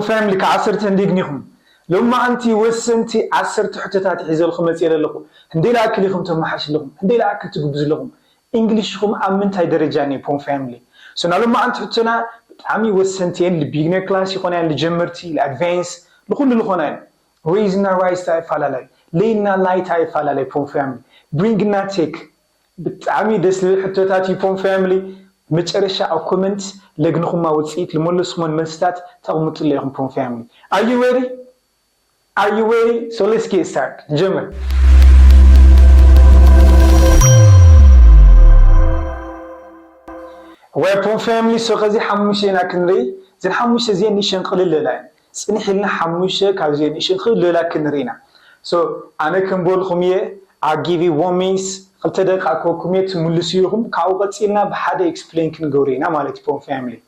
ፋሚሊ ከዓሰርተ እንዲግኒኹም ሎማዓንቲ ወሰንቲ ዓሰርተ ሕቶታት ሒዘልኹም መፅእ ኣለኹ። እንዴ ለኣክል ኢኹም ተመሓሽ ኣለኹም፣ እንዴ ለኣክል ትግብዙ ኣለኹም፣ እንግሊሽኹም ኣብ ምንታይ ደረጃ እኒኦ ፖም ፋሚሊ? ሶ ና ሎማዓንቲ ሕቶና ብጣዕሚ ወሰንቲ እየን። ል beginner class ይኾና እየን፣ ልጀመርቲ፣ ልኣድቫንስ፣ ልኹሉ ልኾና እየን። ሬይዝ እና ራይዝ እንታይ ይፈላለዩ፣ ሌይ እና ላይ እንታይ ይፈላለዩ ፖም ፋሚሊ? ብሪንግ እና ቴክ ብጣዕሚ ደስ ዝብል ሕቶታት እዩ ፖም ፋሚሊ። መጨረሻ ኣብ ኮመንት ለግንኹማ ውፅኢት ልመለስኹሞን መልስታት ተቕምጡለ ኢኹም ፖም ፋሚሊ። Are you ready? Are you ready? So let's get started. ጀምር። Welcome family. So ከዚ ሓሙሽተ ኢና ክንርኢ። እዘን ሓሙሽተ እዚአን ንእሽተን ቅልል ልላ እየን። ፅንሕ ኢልና ሓሙሽተ ካብዚአን ንእሽተን ክልል ልላ ክንርኢ ኢና። So ኣነ ከም በልኹም እየ፣ I'll give you one minutes፣ ክልተ ደቂቃ ክወኩም እየ፣ ትምልሱ ኢኹም። ካብኡ ቀፂልና ብሓደ explain ክንገብሮ ኢና ማለት እዩ ፖም family።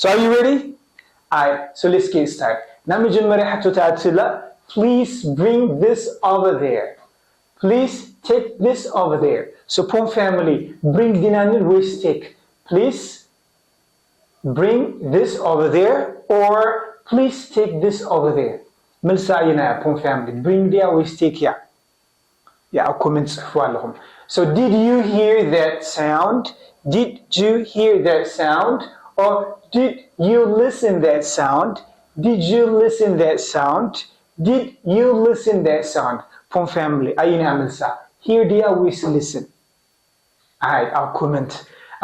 So are you ready? Alright, so let's get started. ናብ መጀመርያ ሕቶታ እትላ፣ please bring this over there. Please take this over there. So ፖም family, bring ዲና ንብል ወይስ take? Please bring this over there or please take this over there. መልሳ ኣየናያ ፖም family? Bring ድያ ወይስ take እያ? ያ ኣብ ኮመንት ጽሕፉ ኣለኹም። So did you hear that sound? Did you hear that sound? Or did you listen that sound? Did you listen that sound? Did you listen that sound? ፖም family ኣየናያ መልሳ? Hear ድያ ወይስ listen? Alright, ኣብ ኮመንት።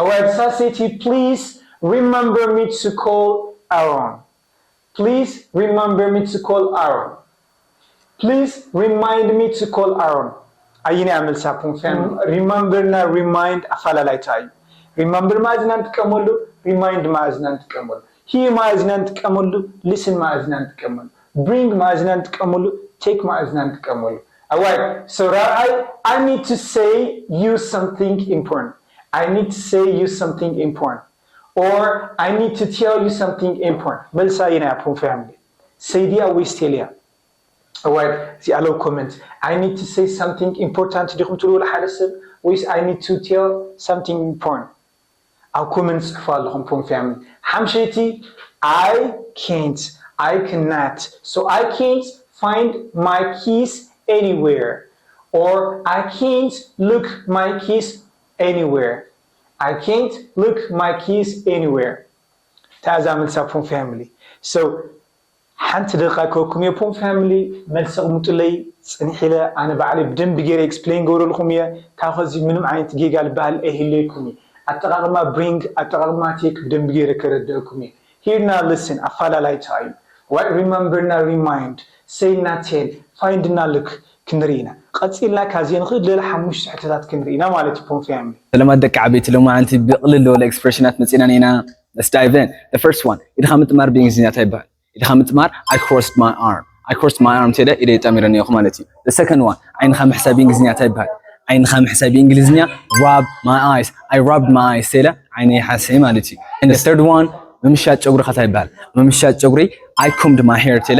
Our society, please remember me to call Aaron. Please remember me to call Aaron. Please remind me to call Aaron. ኣየናይ ኣመልሳኩም ፋም remember እና remind ኣፈላላይታ እዩ። Remember ማለት ኢና ንጥቀመሉ፣ remind ማለት ኢና ንጥቀመሉ። Hear ማለት ኢና ንጥቀመሉ፣ listen ማለት ኢና ንጥቀመሉ። Bring ማለት ኢና ንጥቀመሉ፣ take ማለት ኢና ንጥቀመሉ። Alright, so ራብዓይ, I need to say you something important. I need to say you something important. Or I need to tell you something important. መልሳ ኣየናይ እያ ፖም ፋሚሊ? Say ድያ ወይስ tell እያ? Alright, እዚኣ ለው ኮመንት። I need to say something important ዲኹም ትብሉ ሓደ ሰብ ወይስ I need to tell something important? ኣብ ኮመንት ጽሕፉ ኣለኹም ፖም ፋሚሊ። ሓምሸይቲ, I can't, I cannot. So I can't find my keys anywhere. Or I can't look my keys anywhere. I can't look my keys anywhere. ታዛ መልሳ ፖም ፋሚሊ። So ሓንቲ ደቂቃ ክወኩም እየ ፖም ፋሚሊ፣ መልሲ ኣቕምጡለይ። ጽንሕ ኢለ ኣነ ባዕለይ ብደንቢ ገይረ explain ገብረልኩም እየ። ካብ ከዚ ምንም ዓይነት ጌጋ ዝበሃል ኣይህልየኩም እዩ። ኣጠቓቕማ bring፣ ኣጠቓቕማ take ብደንቢ ገይረ ከረድአኩም እየ። Hear እና listen ኣፈላላይታ እዩ። What remember እና remind፣ say እና tell፣ find እና look ክንርኢ ኢና። ቀጺልና ካብዚአን ንኽእል ልዕሊ ሓሙሽተ ሕቶታት ክንርኢ ኢና ማለት እዩ ፖም ፋሚሊ። ሰላማት ደቂ ዓበይቲ፣ ሎማዓንቲ ብቕልል ዝበለ ኤክስፕሬሽናት መጺእና ኢና። Let's dive in. The first one, ኢድኻ ምጥማር ብእንግሊዝኛ እንታይ ይበሃል? ኢድኻ ምጥማር፣ I crossed my arm. I crossed my arm ተለ ኢደይ ጠሚረ እኒኦኹ ማለት እዩ። The second one, ዓይንኻ ምሕሳይ ብእንግሊዝኛ እንታይ ይበሃል? ዓይንኻ ምሕሳይ ብእንግሊዝኛ፣ rub my eyes. I rubbed my eyes ተለ ዓይነይ ሓሰይ ማለት እዩ። And the third one, ምምሻጥ ጨጉርኻ እንታይ ይበሃል? ምምሻጥ ጨጉሪ፣ I combed my hair ተለ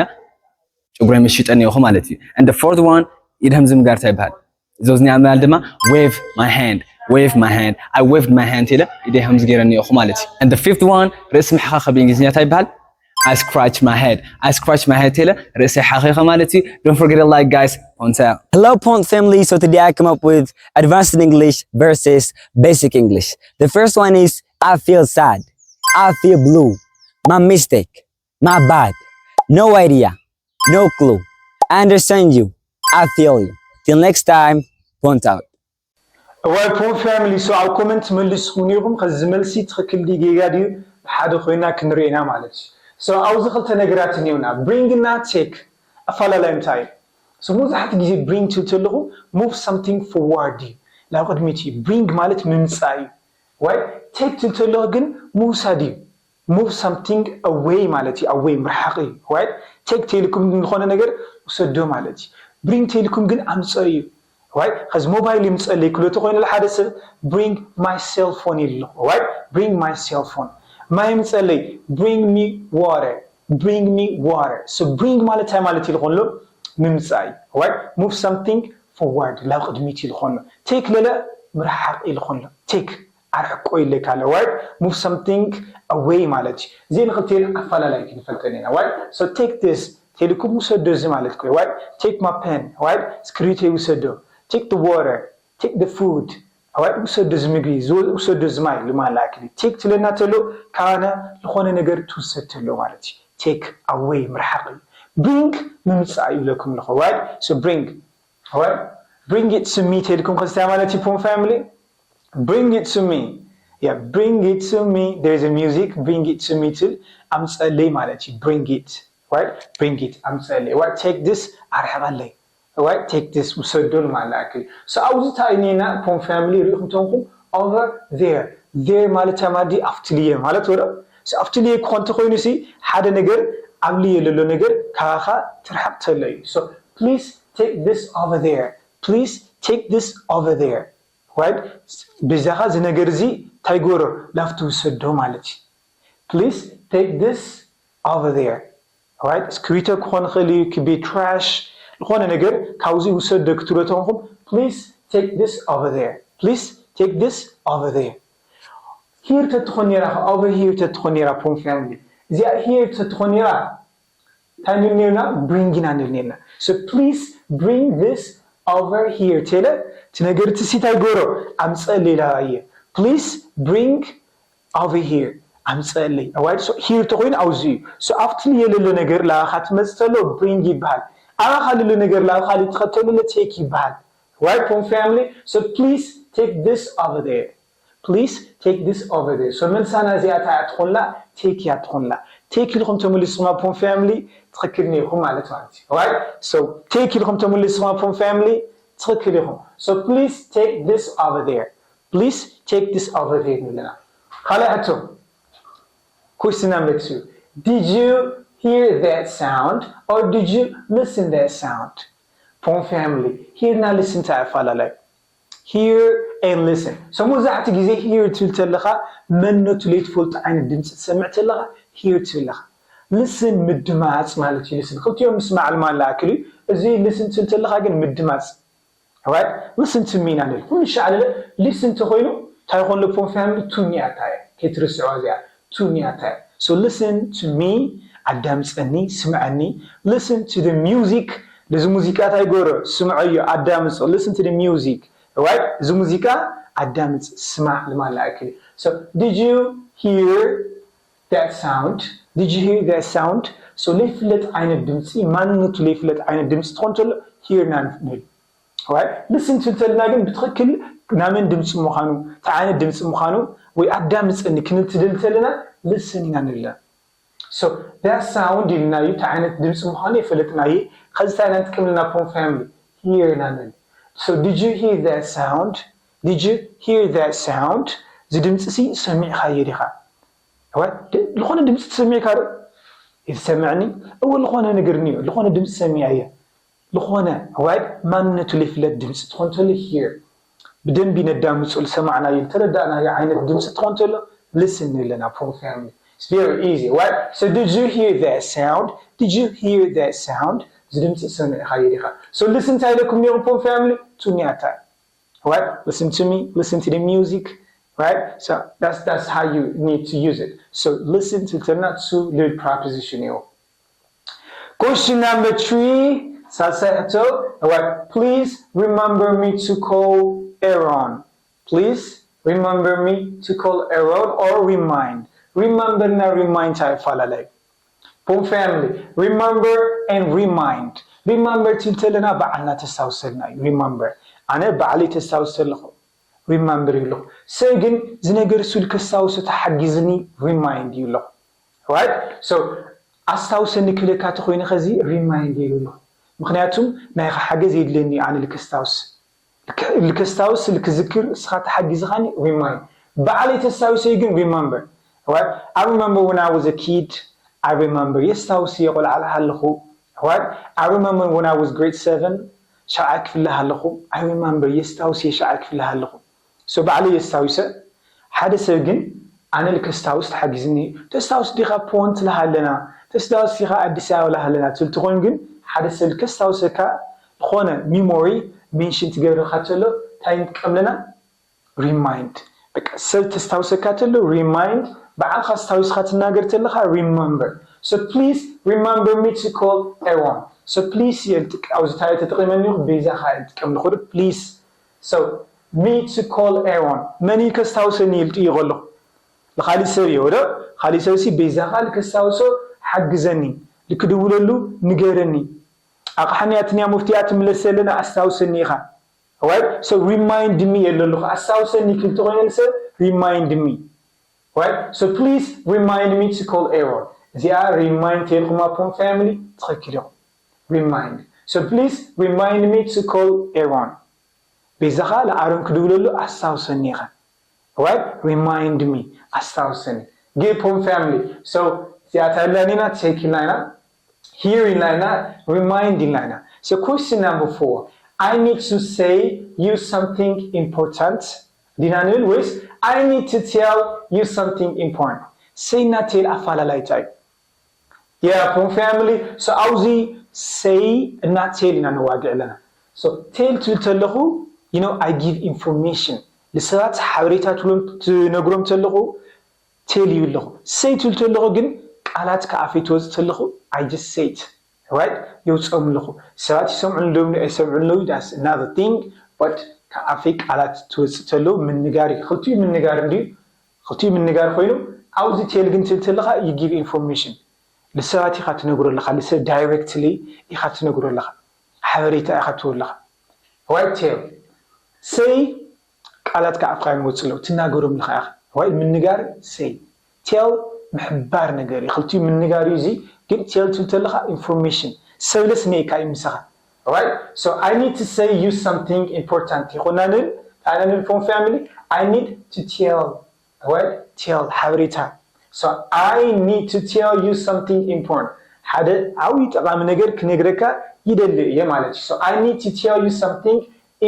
ጨጉረይ መሺጠ እኒኦኹ ማለት እዩ። And the fourth one, ኢድ ህምዚ ምግባር እንታይ ይበሃል? እዚ ኣብዚኣ ምባል ድማ wave my hand, wave my hand, I waved my hand ኢለ ኢደይ ከምዚ ገይረ እኒኦኹ ማለት እዩ። And the fifth one, ርእሲ ምሕኻኸ ብእንግሊዝኛ እንታይ ይበሃል? I scratch my head, I scratch my head ኢለ ርእሰይ ሓኺኸ ማለት እዩ። Don't forget to like, guys. Pontel. Hello, Pont family. So today I come up with advanced English versus basic English. The first one is I feel sad. I feel blue. My mistake. My bad. No idea. No clue. I understand you. I feel you. Till next time, Pont out. እዋይ ፖም ፋሚሊ፣ so ኣብ ኮመንት መልስኩም ኢኹም። ከዚ መልሲ ትኽክል ድዩ ጌጋ ድዩ ብሓደ ኮይና ክንርኢ ኢና ማለት እዩ። So ኣብዚ ክልተ ነገራት እኒኡና፣ bring እና take ኣፈላላይ እንታይ እዩ? So መብዛሕትኡ ግዜ bring ትብል ተለኹ move something forward እዩ፣ ናብ ቅድሚት እዩ። Bring ማለት ምምፃእ እዩ። ዋይ take ትብል ተለኹ ግን ምውሳድ እዩ። Move something away ማለት እዩ። Away ምርሓቕ እዩ። Right? Take ተይልኩም ዝኾነ ነገር ውሰዶ ማለት እዩ። Bring ተይልኩም ግን ኣምፀ እዩ። Right? ከዚ ሞባይል ይምፀለይ ክብሎ ተኮይነ ሓደ ሰብ bring my cell phone ኢሉ ኣለኹ። Right? Bring my cell phone። ማይ ይምፀለይ bring me water. Bring me water. So bring ማለት እንታይ ማለት እዩ ዝኾን ኣሎ? ምምፃእ እዩ። Right? Move something forward ናብ ቅድሚት እዩ ዝኾን ኣሎ። Take ለለ ምርሓቕ እዩ ዝኾን ኣሎ። Take ኣርሕቆ ኢለካ ኣሎ right move something away ማለት እዩ። እዚ ንክልቴን ኣፈላላይ ክንፈልጠን ኢና right so take this ተልኩም ውሰዶ እዚ ማለት ኮ right take my pen right እስክሪብቶ ይውሰዶ take the water take the food right ውሰዶ እዚ ምግቢ ውሰዶ እዚ ማይ ልማላ ኣክሊ take ትለና ተሎ ካነ ዝኾነ ነገር ትውሰድ ተሎ ማለት እዩ። Take away ምርሓቕ እዩ። Bring ምምፃእ ይብለኩም ኣለኹ right so bring right bring it to me ተልኩም ከስታይ ማለት እዩ ፖም family bring it to me yeah bring it to me there's a music bring it to me ትል ኣምፀለይ ማለት እዩ bring it right bring it ኣምፀለይ right take this ኣርሕቐለይ right take this ውሰዶ ንማለት ኣክል so ኣብዚ እንታይ ኢና ፖም family ሪኢኹም ተንኩም over there there ማለት ተማዲ ኣብትልየ ማለት ወደ ኣብትልየ ክኾን ተኮይኑ ሲ ሓደ ነገር ኣብልየ ለሎ ነገር ካኻ ትርሓቕ ተሎ እዩ so please take this over there please take this over there right ብዛኻ እዚ ነገር እዚ እንታይ ጎሮ ላፍቲ ውሰዶ ማለት እዩ please take this over there right እስክሪብቶ ክኾን ይኽእል እዩ ክቢ trash ዝኾነ ነገር ካብዚ ውሰዶ ክትብሎ ተኾንኩም please take this over there please take this over there here ተትኾን ነራ over here ተትኾን ነራ ፖም family እዚኣ here ተትኾን ነራ እንታይ ንብል ነርና bring ኢና ንብል ነርና so please bring this over here ተለ እቲ ነገር እቲ ሲ እንታይ ጎሮ ኣምፀእ ሌላ እየ please bring over here ኣምፀእለይ right so here ተኮይኑ ኣብዚ እዩ so ኣብቲ የለሎ ነገር ላኻ ትመፅ ተሎ bring ይበሃል ኣባኻ ለሎ ነገር ላኻ ትኸተሉ take ይበሃል right ፖም family so please take this over there please take this over there so መልሳና እዚኣ እንታይ እያ ትኾንላ take እያ ትኾንላ take ኢልኩም ተመሊስኹማ ፖም family ትኽክል ነይርኩም ማለት ማለት እዩ right so take ኢልኩም ተመሊስኹማ ፖም family ትኽክል ኢኹም so please take this over there please take this over there ንብለና ካልኣይ ሕቶ question number two did you hear that sound or did you listen that sound ፖም family here ና listen እንታይ ኣፈላለዩ hear and listen so መብዛሕቲ ግዜ hear ትብል ተለኻ መንነቱ ለይትፈልጡ ዓይነት ድምፂ ትሰምዕ ተለኻ hear ትብል ኣለኻ listen ምድማፅ ማለት እዩ listen ክልቲኦም ምስማዕ ልማላ ኣክል እዩ እዚ listen ትብል ተለኻ ግን ምድማፅ right listen to me ኢና ንብል ኩሉ ሻዕ ለለ listen ተኮይኑ እንታይ ይኾን ፖም family to me ኣታ እያ ከይትርስዖ እዚኣ to me ኣታ እያ so listen to me ኣዳምፀኒ ስምዐኒ listen to the music ነዚ ሙዚቃ እንታይ ጎሮ ስምዐዮ ኣዳምፆ listen to the music right እዚ ሙዚቃ ኣዳምፅ ስማዕ ልማላ ኣክል so did you hear that sound did you hear that sound so ለይፍለጥ ዓይነት ድምፂ ማንነቱ ለይፍለጥ ዓይነት ድምፂ ትኾን ተሎ hear ኢና ንብል right listen ትብል ተለና ግን ብትኽክል ናመን ድምፂ ምዃኑ እንታይ ዓይነት ድምፂ ምዃኑ ወይ ኣዳምፀኒ ክንብል ትደሊ ተለና listen ኢና ንብላ so that sound ኢልና እዩ እንታይ ዓይነት ድምፂ ምዃኑ የፈለጥና እዩ ከዚ እንታይ ኢና ንጥቀምልና ፖም family hear ኢና ንብል so did you hear that sound did you hear that sound እዚ ድምፂ ሲ ሰሚዕኻዮ ዲኻ ዝኾነ ድምፂ ተሰሚዕካ ዶ ይትሰምዕኒ እወ ዝኾነ ነገር እኒኦ ዝኾነ ድምፂ ሰሚዐ እየ ዝኾነ right ማንነቱ ለይፍለጥ ድምፂ ትኾን ተሎ hear ብደንቢ ነዳምፁ ዝሰማዕናዮ ዝተረዳእናዮ ዓይነት ድምፂ ትኾን ተሎ listen ንብለና ፖም family it's very easy right so did you hear that sound did you hear that sound እዚ ድምፂ ሰሚዕኻዮ ዲኻ so listen እንታይ ኢለኩም ነይሩ ፖም family to me ኣታ right listen to me listen to the music right so that's that's how you need to use it so listen ትልተልና to ልብል preposition እዩ Question number three, ሳልሳይ ሕቶ, what? Please remember me to call Aaron. Please remember me to call Aaron or remind. Remember እና remind ኣይፈላለዩ። ፖም family, remember and remind. Remember ትብል ተለና ባዕልና ተስታውሰልና እዩ። Remember. ኣነ ባዕለይ ተስታውሰ ኣለኹ። Remember ይብለኹ። ሰብ ግን ዝነገር እሱ ልከስታውሶ ተሓጊዝኒ remind ይብለኹ። Right? So ኣስታውሰኒ ክብለካ ተኾይነ ኸዚ remind ይብለኹ። ምኽንያቱም ናይኻ ሓገዝ የድልየኒ ኣነ ልከስታውስ። ልከስታውስ ልክዝክር እስኻ ተሓጊዝኻኒ remind። ባዕለይ ተስታውሰይ ግን remember። Right? I remember when I was a kid. I remember የስታውስ የቆልዓ ኣለኹ። Right? I remember when I was grade seven. ሻብዓይ ክፍሊ ኣለኹ። I remember የስታውስ የሻብዓይ ክፍሊ ኣለኹ። So ባዕለይ የስታውሰ ሓደ ሰብ ግን ኣነ ልከስታውስ ተሓጊዝኒ ተስታውስ ዲኻ ፖንት ለሃለና ተስታውስ ዲኻ ኣዲስ ኣበባ ለሃለና ትብል ትኾን ግን ሓደ ሰብ ልከስታውሰካ ዝኾነ memory mention ትገብረካ ተሎ እንታይ ንጥቀምለና remind በቃ ሰብ ተስታውሰካ ተሎ remind፣ በዓልካ ኣስታዊስካ ትናገር ተለካ remember። So please remember me to call Aaron። So please የልጥቅ ኣብዚ ታይ ተጠቂመኒ ይኹ ቤዛካ የልጥቀም ንኹ please። So me to call Aaron፣ መን እዩ ከስታውሰኒ ይልጥ እዩ ከለኹ ንካሊእ ሰብ እዩ ወደ ካሊእ ሰብ ሲ ቤዛካ ልከስታውሶ ሓግዘኒ፣ ልክድውለሉ ንገረኒ፣ ኣቕሓኒ ኣትንያ ሙፍቲያ ትምለሰለና ኣስታውሰኒ ኢኻ። Right? So remind me የለሉ ኣስታውሰኒ ክልተ ኮይነን ሰብ remind me። Right? So please remind me to call Aaron። እዚኣ remind ተልኩም ኣፖን family ትኽክል ኢኹም። Remind። So please remind me to call Aaron። ቤዛኻ ለኣሮን ክድውለሉ ኣስታውሰኒ ኢኻ። Right? Remind me። ኣስታውሰኒ። Good poem family። So እዚኣ ታላኒና take ኢልና ኢና። Here ኢልና ኢና። Remind ኢልና ኢና። So question number four. I need to say you something important ዲና ንብል ወይስ I need to tell you something important? Say እና tell ኣፋላላይ እንታይ እዩ? Yeah, from family. So ኣብዚ say እና tell ኢና ንዋግዕ ኣለና። So tell ትብል ተለኹ you know I give information ንሰባት ሓበሬታ ትብሎም ትነግሮም ተለኹ tell ይብለኹ። Say ትብል ተለኹ ግን ቃላት ከኣፈይ ትወፅእ ተለኹ I just say it። Right? የውፅኦም ኣለኹ። ሰባት ይሰምዑ ኣለዉ ኣይሰምዑ ኣለዉ that's another thing። But ከኣፈይ ቃላት ትወፅእ ተለዉ ምንጋር እዩ። ክልቲኡ ምንጋር እንድዩ። ክልቲኡ ምንጋር ኮይኑ ኣብዚ tell ግን ትብል ተለኻ you give information ንሰባት ኢኻ ትነግሮ ኣለኻ ንሰብ directly ኢኻ ትነግሮ ኣለኻ ሓበሬታ ኢኻ ትህቦ ኣለኻ። Right? Tell። Say ቃላት ካብ ኣፍካ ይወፅእ ኣለዉ ትናገሮም ኣለኻ ኢኻ። Right? ምንጋር say tell ምሕባር ነገር እዩ። ክልቲኡ ምንጋር እዩ እዚ ግን tell ትብል ተለኻ information ሰብ ለስኒ ኢካ እዩ ምሳኻ። Right? So I need to say you something important ይኾና ንብል ታና ንብል from family I need to tell። Right? Tell ሓበሬታ። So I need to tell you something important ሓደ ዓብዪ ጠቓሚ ነገር ክነግረካ ይደሊ እየ ማለት እዩ። So I need to tell you something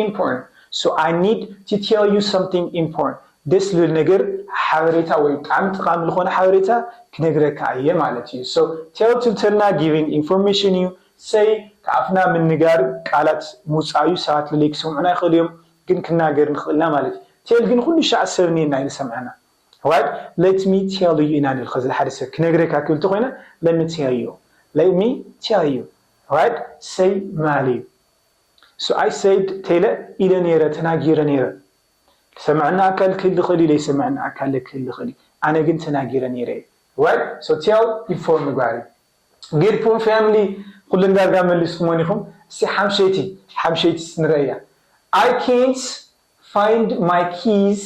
important። So I need to tell you something important ደስ ዝብል ነገር ሓበሬታ ወይ ብጣዕሚ ጠቓሚ ዝኾነ ሓበሬታ ክነግረካ እየ ማለት እዩ። So tell ትብል ተለና giving information እዩ። Say ካብ ኣፍና ምንጋር ቃላት ምውፃእ እዩ። ሰባት ልለይ ክሰምዑና ይኽእሉ እዮም ግን ክናገር ንኽእልና ማለት እዩ። Tell ግን ኩሉ ሻዕ ሰብ እኒኤና እዩ ዝሰምዐና። Right? Let me tell you ኢና ንብል ኸዚ ሓደ ሰብ ክነግረካ ክብል ተኾይነ let me tell you። Let me tell you። Right? Say ማል እዩ። So I said ተይለ ኢለ ነይረ ተናጊረ ነይረ። ዝሰምዐና ኣካል ክህሊ ይኽእል እዩ ዘይሰምዐና ኣካል ክህሊ ይኽእል እዩ። ኣነ ግን ተናጊረ ነይረ እየ። Right? So tell inform ምግባር እዩ። Good poem family ኩለን ዳርጋ መሊስኩሞን ኢኹም። እስቲ ሓምሸይቲ ሓምሸይቲ ንረእያ። I can't find my keys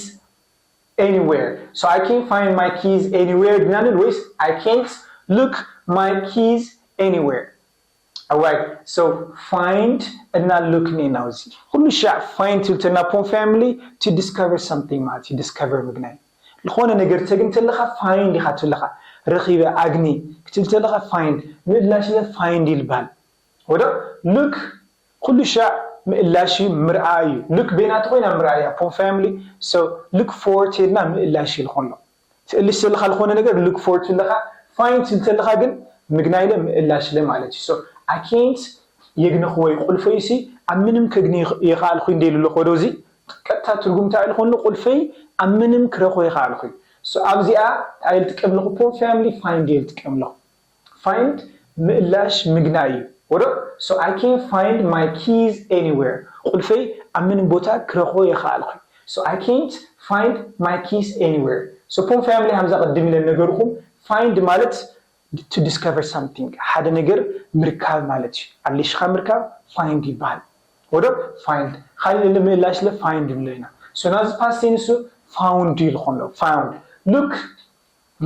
anywhere። So I can't find my keys anywhere ዲና ንብል ወይስ I can't look my keys anywhere? Alright, so find እና look ኒና እዚ ኩሉ ሻዕ find ትብል ተለና poem family to discover something ማለት እዩ። Discover ምግናይ ዝኾነ ነገር ተግን ተለኻ find ኢኻ ትብለኻ ረኺበ ኣግኒ ክትብል ተለኻ find ምእላሽ ኢለ find ይልባል ወዶ look ኩሉ ሻዕ ምእላሽ እዩ ምርኣይ እዩ። Look በይናቱ ኮይና ምርኣይ እያ poem family። So look for ተልና ምእላሽ እዩ ዝኾን ኣሎ ትእልሽ ዘለኻ ዝኾነ ነገር look for ትብለኻ find ትብል ተለኻ ግን ምግናይ ኢለ ምእላሽ ኢለ ማለት እዩ። So I can't የግንኽዎ እዩ ቁልፈይ ሲ ኣብ ምንም ከግኒ ይኽኣልኩ እንደ ኢሉ ኣለኹ ወዶ እዚ ቀጥታ ትርጉም እንታይ ኢሉ ኮይኑ ቁልፈይ ኣብ ምንም ክረኽቦ ይኽኣልኩ እዩ። So ኣብዚኣ እንታይ ልጥቀም ኣለኹ poem family find እየ ልጥቀም ኣለኹ። Find ምእላሽ ምግናይ እዩ ወዶ So I can't find my keys anywhere ቁልፈይ ኣብ ምንም ቦታ ክረኽቦ ይኽኣልኩ። So I can't find my keys anywhere። So poem family ሃምዛ ቅድም ኢለ ነገርኩም find ማለት to discover something ሓደ ነገር ምርካብ ማለት እዩ። ኣሊሽኻ ምርካብ find ይበሃል። ወዶ find ካልእ ንምእላሽ ለ find ንብሎ ኢና። So ናዚ past tense ኡ found ኢሉ ከሎ found። Look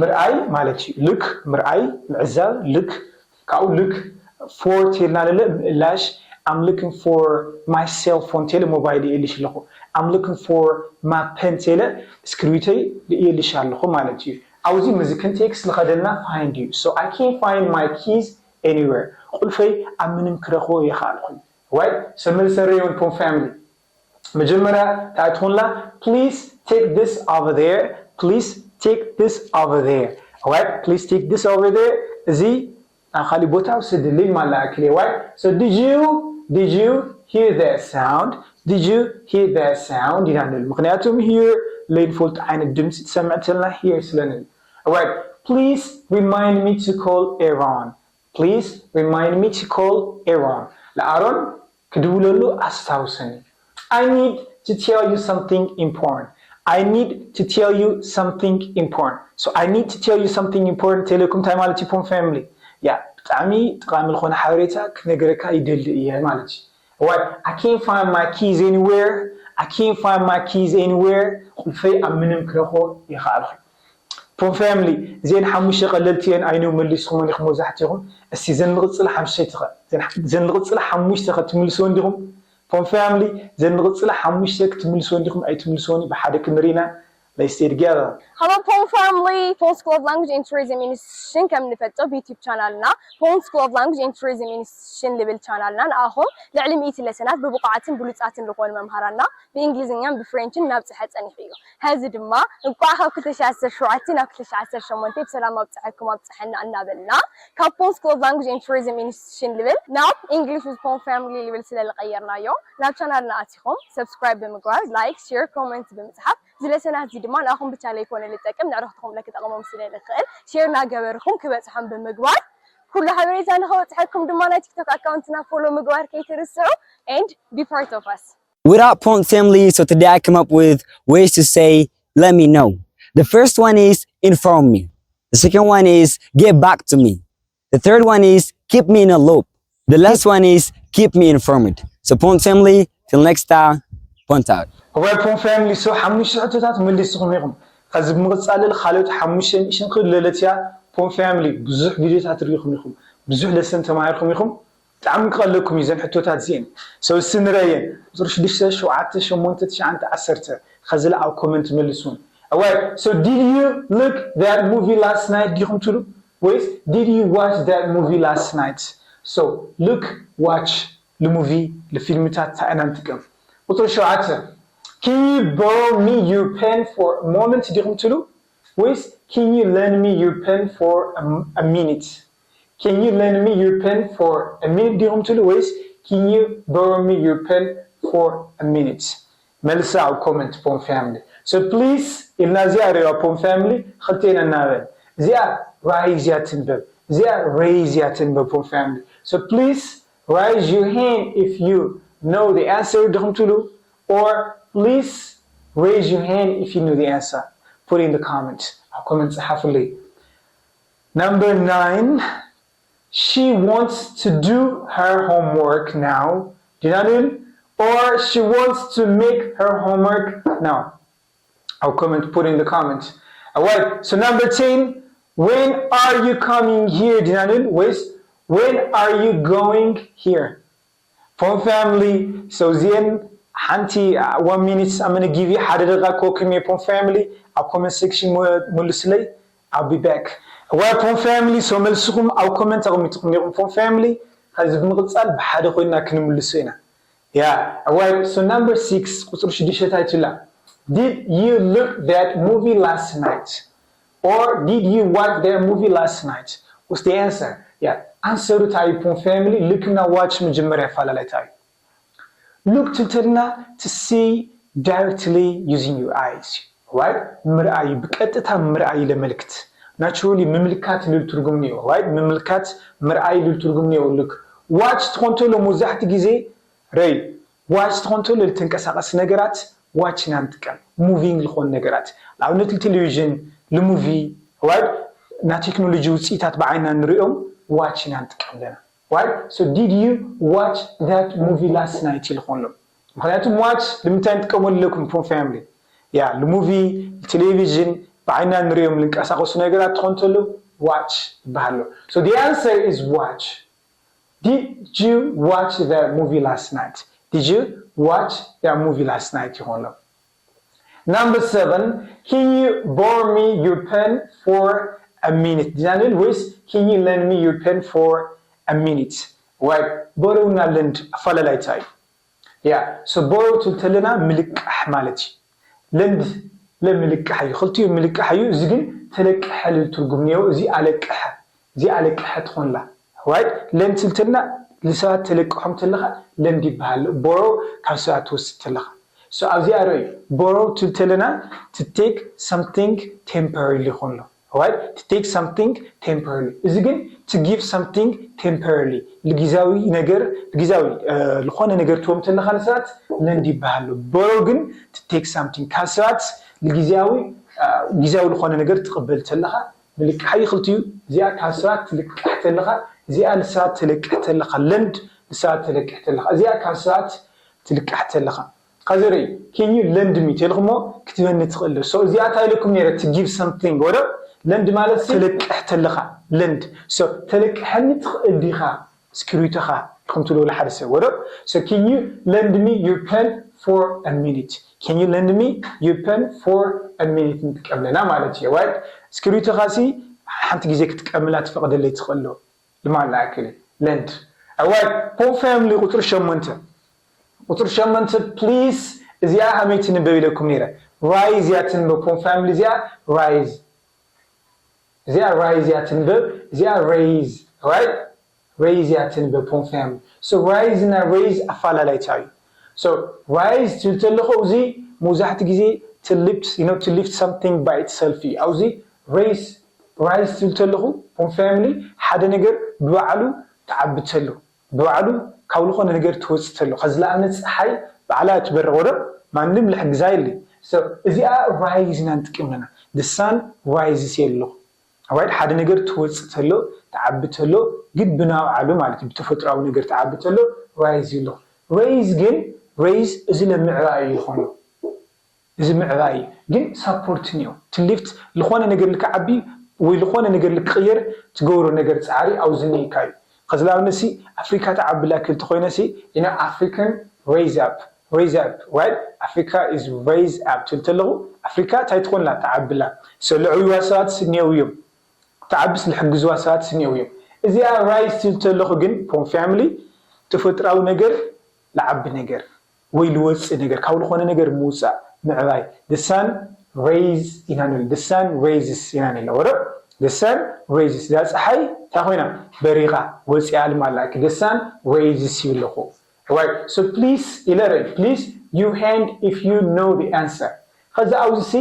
ምርኣይ ማለት እዩ። Look ምርኣይ ምዕዛብ look ካብኡ look for ቴልና ለለ ምእላሽ I'm looking for my cell phone ቴለ mobile ይእልሽ ኣለኹ። I'm looking for my pen ቴለ እስክሪብቶይ ይእልሽ ኣለኹ ማለት እዩ። ኣብዚ ምዚ context ዝኸደልና find እዩ። So I can't find my keys anywhere ቁልፈይ ኣብ ምንም ክረኽቦ ይኽኣልኩ። Right? So መልሰ ሬውን poem family መጀመርያ እንታይ ትኾንላ please take this over there please take this over there። Right? Please take this over there እዚ ናብ ካሊእ ቦታ ውሰድልኝ ማለ ኣክል እየ። Right? So did you did you hear that sound? Did you hear that sound? ኢና ንብል ምክንያቱም hear ለይንፈልጦ ዓይነት ድምፂ ትሰምዕ ተልና hear ስለንል። Alright, please remind me to call Aaron. Please remind me to call Aaron. ለኣሮን ክድውለሉ ኣስታውሰኒ። I need to tell you something important. I need to tell you something important. So I need to tell you something important. ቴሌኩም ታይ ማለት እዩ? ፖም ፋሚሊ። ያ ብጣዕሚ ጠቃሚ ዝኾነ ሓበሬታ ክነገረካ ይደሊ እየ ማለት እዩ። What? I can't find my keys anywhere. I can't find my keys anywhere. ቁልፈይ ኣብ ምንም ክረኽቦ ይኸኣልኩ። ፖም ፋሚሊ፣ እዚአን ሓሙሽተ ቀለልቲ እየን። ኣይነው መሊስኹም ኢኹም መብዛሕትኹም። እስቲ ዘን ንቕጽል ሓሙሽተ ትኸ ዘን ንቕጽል ሓሙሽተ ከ ትምልስዎ እንዲኹም? ፖም ፋሚሊ፣ ዘን ንቕጽል ሓሙሽተ ክትምልስዎ እንዲኹም ኣይትምልስዎን? ብሓደ ክንርኢና። Let's stay together. Hello, Pon family. Pon School of Language and Tourism Institution ከም ንፈልጦ ብዩቲዩብ ቻናልና ፖን ስኩል ኦፍ ላንጉጅ ኤንድ ቱሪዝም ኢንስቲትዩሽን ልብል ቻናልና ንኣኹም ልዕሊ ሚእቲ ለሰናት ብብቑዓትን ብሉጻትን ዝኾኑ መምሃራና ብእንግሊዝኛን ብፍሬንችን እናብፅሐ ፀኒሑ እዩ። ሐዚ ድማ እንቋዕ ካብ ክልተ ሺሕ ዓሰርተ ሸውዓተ ናብ ክልተ ሺሕ ዓሰርተ ሸሞንተ ብሰላም ኣብፅሐኩም ኣብፅሐና እናበልና ካብ ፖን ስኩል ኦፍ ላንጉጅ ኤንድ ቱሪዝም ኢንስቲትዩሽን ልብል ናብ ኢንግሊሽ ዊዝ ፖን ፋሚሊ ልብል ስለ ዝቐየርናዮ ናብ ቻናልና ኣቲኹም ሰብስክራይብ ብምግባር ላይክ ሼር ኮመንት ብምፅሓፍ እዚ ለሰናት እዚ ድማ ንኣኹም ብቻ ለይኮነ ልጠቅም ንዕረኽትኹም ለክጠቕሞም ስለ ልኽእል ሼር እናገበርኩም ክበፅሖም ብምግባር ኩሉ ሓበሬታ ንኸበፅሐኩም ድማ ናይ ቲክቶክ ኣካውንትና ፎሎ ምግባር ከይትርስዑ and be part of us. What up, Pon family? So today I come up with ways to say let me know. The first one is inform me. The second one is get back to me. The third one is keep me in a loop. The last one is keep me informed. So Pon family, till next time, Pon out. Alright, Pon family, so ሓሙሽተ ሕቶታት መሊስኹም ኢኹም። ከዚ ብምቕጻል ካልኦት ሓሙሽተ ንእሽተን ክልለትያ Pon family ብዙሕ ቪድዮታት ርኢኹም ኢኹም፣ ብዙሕ ለሰን ተማሂርኩም ኢኹም። ብጣዕሚ ክቐለኩም እዩ ዘን ሕቶታት እዚአን። So እስቲ ንረየን። ቁፅሪ ሽዱሽተ፣ ሸውዓተ፣ ሸሞንተ፣ ትሽዓተ፣ ዓሰርተ። ከዚ ኣብ ኮመንት መልሱን። Alright, so did you look that movie last night? ዲኹም ትሉ ወይስ did you watch that movie last night? So look, watch፣ ንሙቪ፣ ንፊልምታት እንታይ ኢና ንጥቀም? ቁፅሪ ሸውዓተ፣ can you borrow me your pen for a moment? ዲኹም ትሉ ወይስ can you lend me your pen for a, a minute? Can you lend me your pen for a minute? ዲኹም ትሉ ወይስ can you borrow me your pen for a minute? መልሳ ኣብ ኮመንት Pon family። So please ኢልና እዚኣ ሪዋ Pon family ክልቴና እናበል እዚኣ rise እያ ትንበብ እዚኣ raise እያ ትንበብ Pon family። So please raise your hand if you know the answer ዲኹም ትሉ or please raise your hand if you know the answer. Put in the comment. ኣብ ኮመንት ጸሓፉለይ። Number nine, she wants to do her homework now. ዲና ንብል? Or she wants to make her homework now. ኣብ ኮመንት፣ put in the comment. Alright, so number ten, when are you coming here? ዲና ንብል ወይስ when are you going here? Pon family, so እዚአን ሓንቲ one minute I'm gonna give you ሓደ ደቂቃ ክወኩም እየ Pon family ኣብ comment section መልሱለይ። I'll be back. Alright, Pon family, so መልስኹም ኣብ ኮመንት ኣቐሚጥኩም ነይርኩም Pon family። ከዚ ብምቕፃል ብሓደ ኮይና ክንምልሶ ኢና። Yeah, alright, so number six ቁፅሪ ሽዱሽተ እንታይ ትብላ? Did you look that movie last night? Or did you watch that movie last night? What's the answer? Yeah, ኣንሰሩ እንታይ እዩ Pon family? ሉክ እና ዋች መጀመርያ ኣፈላላይ እንታይ እዩ? ሉክ ትብል እንተለና to see directly using your eyes, right? ምርኣይ እዩ፣ ብቀጥታ ምርኣይ እዩ ለመልክት። ናቹራሊ ምምልካት ልብል ትርጉም እኒኦ፣ right? ምምልካት ምርኣይ ልብል ትርጉም እኒኦ። ሉክ ዋች ትኾን ተሎ መብዛሕትኡ ግዜ ረይ ዋች ትኾን ተሎ ልተንቀሳቐሲ ነገራት ዋች ኢና ንጥቀም፣ ሙቪንግ ዝኾኑ ነገራት ንኣብነት ንቴሌቪዥን ንሙቪ፣ right? ናይ ቴክኖሎጂ ውፅኢታት ብዓይና ንሪኦም ዋች ኢና ንጥቀም ኣለና። Right? So did you watch that movie last night? ኢሉ ኾንሎም። ምክንያቱም ዋች ንምንታይ ንጥቀመሉ ኣለኩም Pon family? ያ ንሙቪ፣ ቴሌቪዥን ብዓይና ንሪኦም ልንቀሳቀሱ ነገራት ትኾን ተሎ ዋች ይበሃሉ። So the answer is watch. Did you watch that movie last night? Did you watch that movie last night? ይኾንሎም። Number seven, can you borrow me your pen for a minute? ዲና ንብል ወይስ can you lend me your pen for a minute? Right, ቦሮው እና ለንድ ኣፈላላይ እንታይ እዩ? ያ so ቦሮው ትብል ተለና ምልቃሕ ማለት እዩ። ለንድ ለምልቃሕ እዩ፣ ክልቲኡ ምልቃሕ እዩ። እዚ ግን ተለቀሐ ልብል ትርጉም እኒኦ። እዚ ኣለቀሐ፣ እዚ ኣለቀሐ ትኾንላ። Right? ለንድ ትብል ተለና ንሰባት ተለቅሖም ተለኻ ለንድ ይበሃል። ቦሮው ካብ ሰባት ትወስድ ተለኻ። So ኣብዚኣ ርእ borrow ትብል ተለና to take something temporarily ይኾን ኣሎ። Right? To take something temporarily። እዚ ግን to give something temporarily፣ ልግዛዊ ነገር፣ ልግዛዊ ዝኾነ ነገር ትቦም ተለኻ ንሰባት lend ይበሃል ኣሎ። Borrow ግን to take something፣ ካብ ሰባት ልግዛዊ ግዛዊ ዝኾነ ነገር ትቕበል ተለኻ ምልቃሕ ይኽልትዩ። እዚኣ ካብ ሰባት ትልቃሕ ተለኻ፣ እዚኣ ንሰባት ትልቅሕ ተለኻ፣ lend ንሰባት ትልቅሕ ተለኻ፣ እዚኣ ካብ ሰባት ትልቃሕ ተለኻ። ከዚ ርኢ፣ can you lend me ተልኩሞ ክትበኒ ትኽእል። So እዚኣ እንታይ ኢለኩም ነይረ? To give something ወረ lend ማለት ተለቅሕ ተለኻ፣ lend። So ተለቅሐኒ ትኽእል ዲኻ? እስክሪብቶኻ ኢኹም ትብልዎ ሓደ ሰብ ወረ። So can you lend me your pen for a minute? Can you lend me your pen for a minute ንጥቀም ኣለና ማለት እዩ። Right? እስክሪብቶኻ ሲ ሓንቲ ግዜ ክትቀምላ ትፈቕደለይ ትኽእል ዶ? ልማላ ያክል lend። Right? Poem family ቁፅሪ ሸሞንተ። ቁፅሪ ሸሞንተ please። እዚኣ ሃመይ ትንበብ ኢለኩም ነይረ። Rise እያ ትንበብ። Poem family እዚኣ rise። እዚኣ rise እያ ትንበብ። እዚኣ raise። Right? Raise እያ ትንበብ። Poem family። So rise እና raise ኣፋላላይ እንታይ እዩ? So rise ትብል ተለኹ እዚ መብዛሕትኡ ግዜ to lift፣ you know, to lift something by itself እዩ። ኣብዚ raise፣ rise ትብል ተለኹ፣ poem family፣ ሓደ ነገር ብባዕሉ ትዓቢ ተሎ፣ ብባዕሉ ካብ ዝኾነ ነገር ትወፅእ ተሎ። ከዚ ንኣብነት ፀሓይ ባዕላ ትበርቕ ወረ ማንም ልሕግዛ የለ። So እዚኣ rise ኢና ንጥቀም ኣለና። The sun rises የለኹ። Right? ሓደ ነገር ትወፅእ ተሎ፣ ትዓቢ ተሎ፣ ግን ብናብዓሉ ማለት እዩ፣ ብተፈጥሮኣዊ ነገር ትዓቢ ተሎ rise ይብሎ። Raise ግን፣ raise እዚ ንምዕባይ እዩ ዝኾነ። እዚ ምዕባይ እዩ። ግን support እኒኦ። To lift ዝኾነ ነገር ልክዓቢ ወይ ዝኾነ ነገር ልክቕየር ትገብሮ ነገር ፃዕሪ ኣብዚ እኒኢካ እዩ። ከዚ ንኣብነት ሲ ኣፍሪካ ትዓብላ ክብል ተኾይነ ሲ፣ you know, African raise up፣ raise up፣ right? Africa is raise up ትብል ተለኹ ኣፍሪካ እንታይ ትኾንላ? ትዓብላ። So ልዕብዋ ሰባት እኒአው እዮም። ትዓብስ ልሕግዝዋ ሰባት እኒአው እዮም። እዚኣ rise ትብል ተለኹ ግን poem family ተፈጥራዊ ነገር ልዓቢ ነገር ወይ ልወፅእ ነገር ካብ ዝኾነ ነገር ምውፃእ ምዕባይ። The sun raise ኢና ንብል። The sun raises ኢና ንብል። ወረ The sun raises። እዛ ፀሓይ እንታይ ኮይና? በሪቓ ወፂኣ ልማላ። The sun raises ይብለኹ። Right? So please ኢለ ርእ። Please your hand if you know the answer። ከዚ ኣብዚ ሲ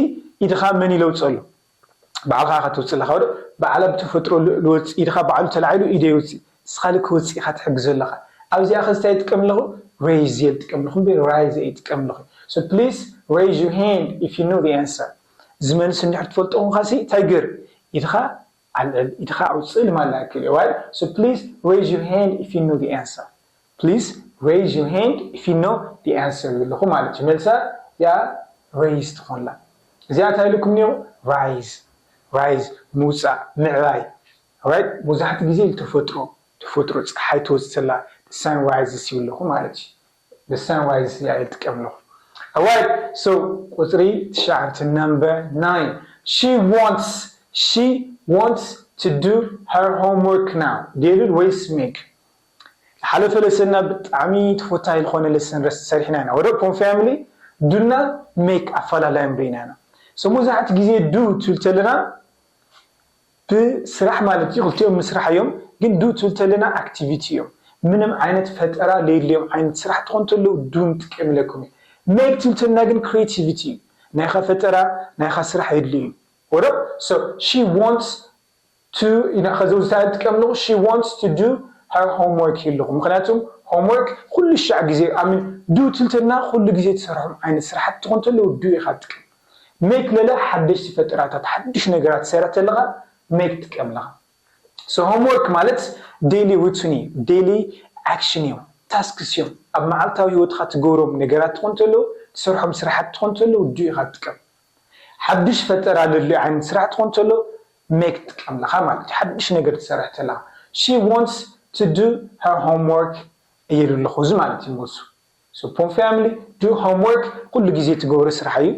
ኢድኻ መን ይለውፀሉ? ባዕልኻ ኢኻ ትውፅእ ኣለኻ ወደ ባዕላ ብተፈጥሮ ል- ልወፅእ ኢድኻ ባዕሉ ተላዒሉ ኢደ ይውፅእ። ንስኻ ልክ ወፂእኻ ትሕግዞ ኣለኻ። ኣብዚኣ ከዚ እንታይ ይጥቀም ኣለኹ? Raise እየ ዝጥቀም ኣለኹ እምበር rise ኣይጥቀም ኣለኹ። So please raise your hand if you know the answer። ዝመልስ እንድሕር ትፈልጦ ኹንካ ሲ እንታይ ግር ኢድኻ ኣልዕል ኢድኻ ኣውፅእ ልማላ ያክል እዩ። Right? So please raise your hand if you know the answer። Please raise your hand if you know the answer ይብለኹ ማለት እዩ። መልሳ እዚኣ raise ትኾንላ። እዚኣ እንታይ ኢልኩም እኒኦ? Rise፣ rise ምውፃእ ምዕባይ። Right? መብዛሕትኡ ግዜ ተፈጥሮ ተፈጥሮ ፀሓይ ትወፅእ ተላ the sun rises ይብለኹ ማለት እዩ። The sun rises እያ ይጥቀም ኣለኹ። Right? So ቁፅሪ ትሽዓተ number nine she wants she wants to do her homework now። ዴሉል ወይስ ሜግ? ዝሓለፈ ለሰንና ብጣዕሚ ተፈታዊ ዝኾነ ለሰን ረስ ሰሪሕና ኢና። ወደ ፖም ፋሚሊ ዱና ሜክ ኣፈላላዮም ርኢና ኢና። So መብዛሕትኡ ግዜ ዱ ትብል ተለና ብስራሕ ማለት እዩ፣ ክልቲኦም ምስራሕ እዮም። ግን ዱ ትብል ተለና ኣክቲቪቲ እዮም። ምንም ዓይነት ፈጠራ ለየድልዮም ዓይነት ስራሕ ትኾን ተለዉ ዱ ንጥቀም ኢለኩም እዩ። ሜክ ትብል ተለና ግን ክሪኤቲቪቲ እዩ። ናይኻ ፈጠራ ናይኻ ስራሕ የድልዩ እዩ። ወደ so she wants to ኢና ከዚ ውሳነ ጥቀምልኹ she wants to do her homework ይልኹ። ምክንያቱም homework ኩሉ ሻዕ ግዜ ኣምን ዱ ትልትና ኩሉ ግዜ ትሰርሖም ዓይነት ስራሕቲ ትኾን ተለዉ ዱ ኢኻ ትጥቀም። ሜክ ለለ ሓደሽቲ ፈጠራታት ሓድሽ ነገራት ትሰርሕ ተለኻ ሜክ ትጥቀም ኣለኻ። So homework ማለት daily routine እዩ፣ daily action እዮም፣ ታስክስ እዮም። ኣብ መዓልታዊ ህይወትካ ትገብሮም ነገራት ትኾን ተለዉ ትሰርሖም ስራሕቲ ትኾን ተለዉ ዱ ኢኻ ትጥቀም። ሓድሽ ፈጠራ ለድልዮ ዓይነት ስራሕ ትኾን ተሎ ሜክ ትጥቀም ኣለኻ ማለት እዩ። ሓድሽ ነገር ትሰርሕ ተለኻ she wants to do her homework እየሉ ኣለኹ እዚ ማለት እዩ መልሱ። So ፖም ፋሚሊ do homework ኩሉ ግዜ ትገብሮ ስራሕ እዩ።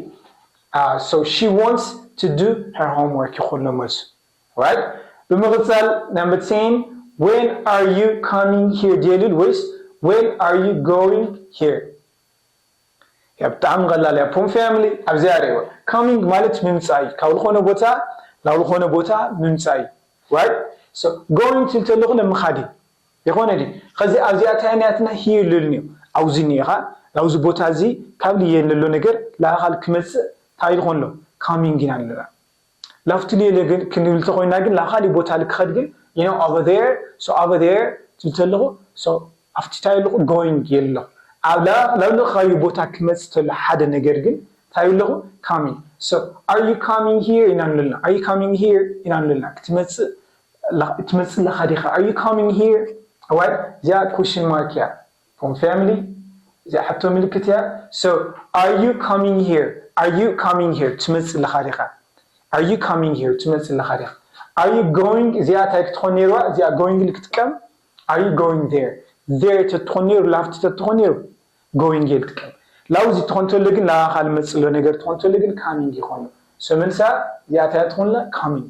Uh, so she wants to do her homework ይኾን መልሱ። Right? ብምቕፃል number ten when are you coming here ድየሉል ወይስ when are you going here? ያ ብጣዕሚ ቀላል እያ ፖም ፋሚሊ። ኣብዚኣ ርእይዎ coming ማለት ምምፃእ እዩ። ካብ ዝኾነ ቦታ ናብ ዝኾነ ቦታ ምምፃእ እዩ። Right? So going ትብል ተለኹ ንምኻድ እዩ። ይኾነ ድዩ? ኸዚ ኣብዚኣ እንታይ ናትና here ልልኒ ኣብዚ እኒኻ ናብዚ ቦታ እዚ ካብ ልየ ዘሎ ነገር ላኻል ክመፅእ እንታይ ኢልኮ ኣሎ coming ኢና ኣለና። ላፍቲ ልየለ ግን ክንብል ተኮይና ግን ላኻሊ ቦታ ልክኸድ ግን you know over there so over there ትብል ተለኹ so ኣብቲ እንታይ ኣለኹ going የለኹ ኣብ ላብለኻዩ ቦታ ክመፅእ ተሎ ሓደ ነገር ግን እንታይ ኣለኹ coming so are you coming here ኢና ንብለና are you coming here ኢና ንብለና ክትመፅእ ትመፅእ ኣለኻ ዲኻ are you coming here right እዚኣ question mark እያ from family እዚኣ ሕቶ ምልክት እያ so are you coming here are you coming here ትመፅእ ኣለኻ ዲኻ are you coming here ትመፅእ ኣለኻ ዲኻ are you going እዚኣ እንታይ ክትኾን ነይርዋ እዚኣ going ክትጥቀም are you going there there ተትኾን ነይሩ ላፍቲ ተትኾን ነይሩ going እየ ዝጥቀም ላውዚ ትኾን ተሎ ግን ላኻ ልመፅእ ኣሎ ነገር ትኾን ተሎ ግን coming ይኾን so መልሳ እዚኣ እንታይ ትኾንላ coming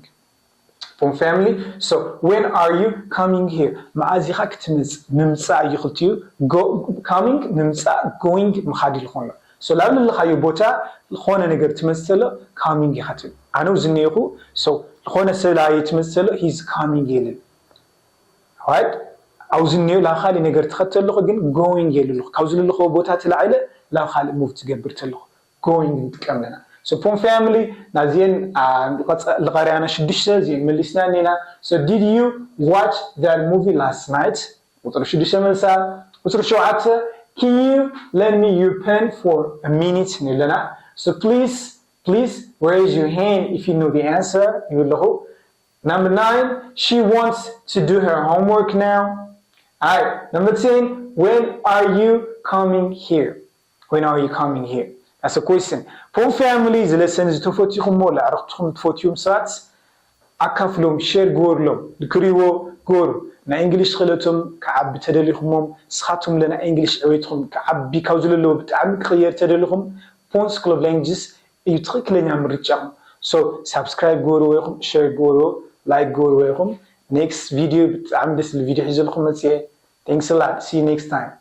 from family so when are you coming here መዓዝ ኢኻ ክትመፅእ ምምፃእ እዩ ክልቲኡ coming ምምፃእ going ምኻድ ይልኾን so ላብ ለለኻዮ ቦታ ዝኾነ ነገር ትመፅእ ተሎ coming ኢኻ ትብል ኣነ ዝኒኤኹ so ዝኾነ ሰብ ላየ ትመፅእ ተሎ he's coming ይልል right ኣብዚ እኒኦ ላብ ካልእ ነገር ትኸድ ተለኹ ግን going የሉ ኣለኹ ካብዚ ለለኹ ቦታ ተላዒለ ላብ ካልእ move ትገብር ተለኹ going ንጥቀም ኣለና so from family ናዚአን ልቐሪኣና ሽዱሽተ እዚአን መሊስና እኒና so did you watch that movie last night ቁፅሪ ሽዱሽተ መልሳ ቁፅሪ ሸውዓተ can you lend me your pen for a minute ንብለና so please please raise your hand if you know the answer ይብለኹ Number nine, she wants to do her homework now. Alright, number ten, when are you coming here? When are you coming here? That's a question. ፖም ፋሚሊ ዝለሰን ዝተፈትኹም ሞ ለዕርኽትኹም ትፈትዮም ሰባት ኣካፍሎም ሸር ግበርሎም ልክሪዎ ግበሩ ናይ እንግሊሽ ክእለቶም ክዓቢ ተደሊኹሞም ስኻቶም ለና እንግሊሽ ዕቤትኹም ክዓቢ ካብ ዝለለዎ ብጣዕሚ ክቕየር ተደሊኹም ፖንስ ክለብ ላንግጅስ እዩ ትኽክለኛ ምርጫኹም so ሳብስክራይብ ግበርዎ ኢኹም ሸር ግበርዎ ላይክ ግበርዎ ኢኹም next video ብጣዕሚ ደስ ዝብል video ሒዘልኩም መፅየ thanks a lot see you next time